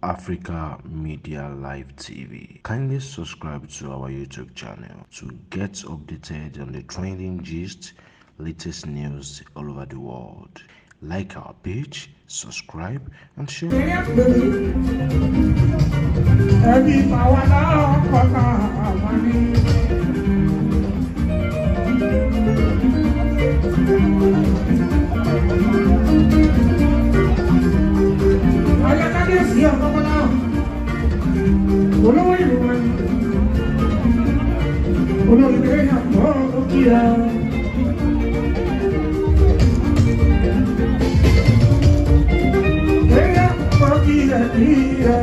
Africa Media Live TV. Kindly subscribe to our YouTube channel to get updated on the trending gist, latest news all over the world. Like our page, subscribe, and share. Ẹbí tàwa náà kọ́ta àwọn ní. Ayé kábíyèsí ọ̀kọ́kọ́ náà, olówó ìlú wọn ni, olórí mẹ́rin àpọ̀ ó kí ẹ. Mẹ́rin àpọ̀ kí ẹ kí ẹ.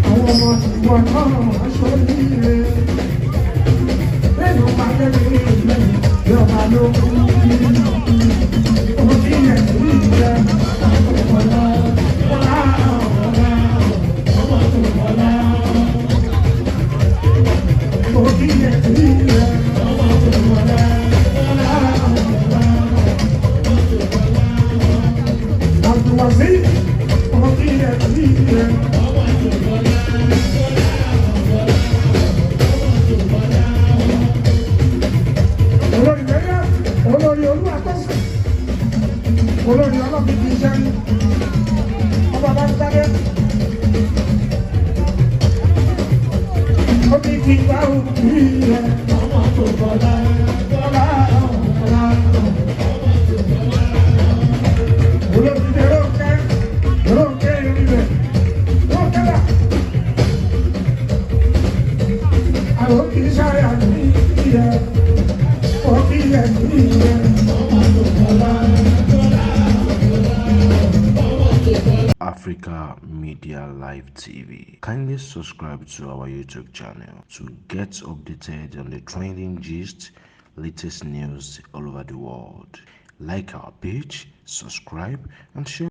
Àwọn ọmọ ìwọ náà aṣọ nílé lẹ́nu bá lẹ́nu ilé yọba ló kú òbí ẹ̀ ní ìjẹ ọ̀la ọ̀la ọ̀la ọ̀la òbí ẹ̀ ní ìjẹ ọ̀la ọ̀la ọ̀la àtùwàsí òbí ẹ̀ ní ìjẹ. Olórí mẹ́rẹ́, olórí olúwa tọ́sí, olórí ọlọ́bí ti ṣẹ́rí, ọba bá ń sáré. Ó ní kí gbá òkú rẹ̀, ọmọ tó bọ̀lá, bọ́lá, bọ́lá. Olórí ní Rónkẹ́, Rónkẹ́ ìrìnlẹ̀, Rónkẹ́ là. Àwọn kì í sáré àná ìyẹn. Africa Media Live TV. Kindly subscribe to our YouTube channel to get updated on the trending gist, latest news all over the world. Like our page, subscribe, and share.